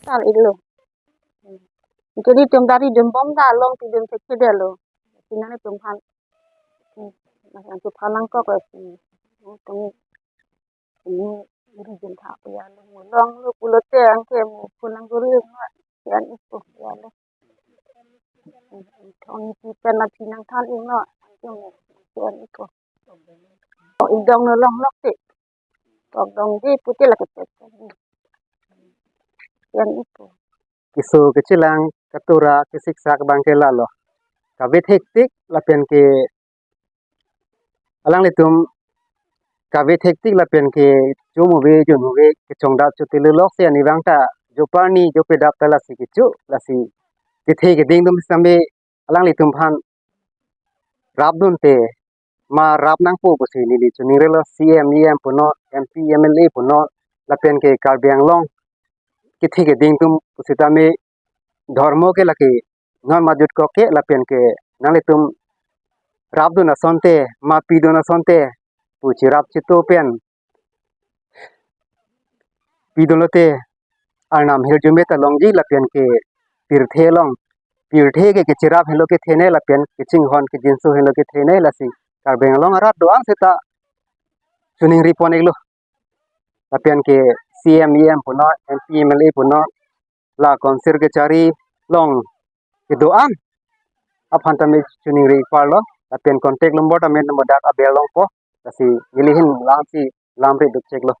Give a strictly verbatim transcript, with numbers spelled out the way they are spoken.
tal iklo. Jadi tum dari dum bom ta along ti dum thekthedetlo. Tina ni tum phan. Mas antu phan nangkok lo. Tum ini iri jin tha pe ya lo. Longlo pulote anke mo phone nang guri ma. Yan ipo ya lo. Thong pi pen na phi nangthan iknon. Anke mo yan ipo. Oh, idong no longlok ti. Tokdong di puti lake pet. Yan ipo. Keso kechelang katura kesiksak abang ke lalo. Kave thektik lapen ke alanglitum kave thektik lapen ke chomove chomove kechongdap chotililok si ani abang ta joparni jopedap ta lasi kecho lasi kethe keding atum sitame alanglitum phan rapdunte ma rap nangpo pusi neli choningrelo. C M, E M punon, M P, M L A punon lapen ke Karbi Anglong kethe keding atum pusitame dhormo ke lake non majut kok ke lapen ke nanglitum rapdun asonte ma pidun asonte pu cherap cheto pen pidunlote arnam hirjume ta longji lapen ke pirthe along pirthe ke kecherap henlo kethenei lapen kechinghon kejinso henlo kethenei lasi Karbi Anglong arat do-an seta choningri pon iklo. Lapen ke C M, E M punon, M P, M L A punon, la Council kechari along kedo-an aphan tame choningri parlo. Lapen contact number tame number dak aber longpo. Lasi neli hin lamsi lamri dukcheklo.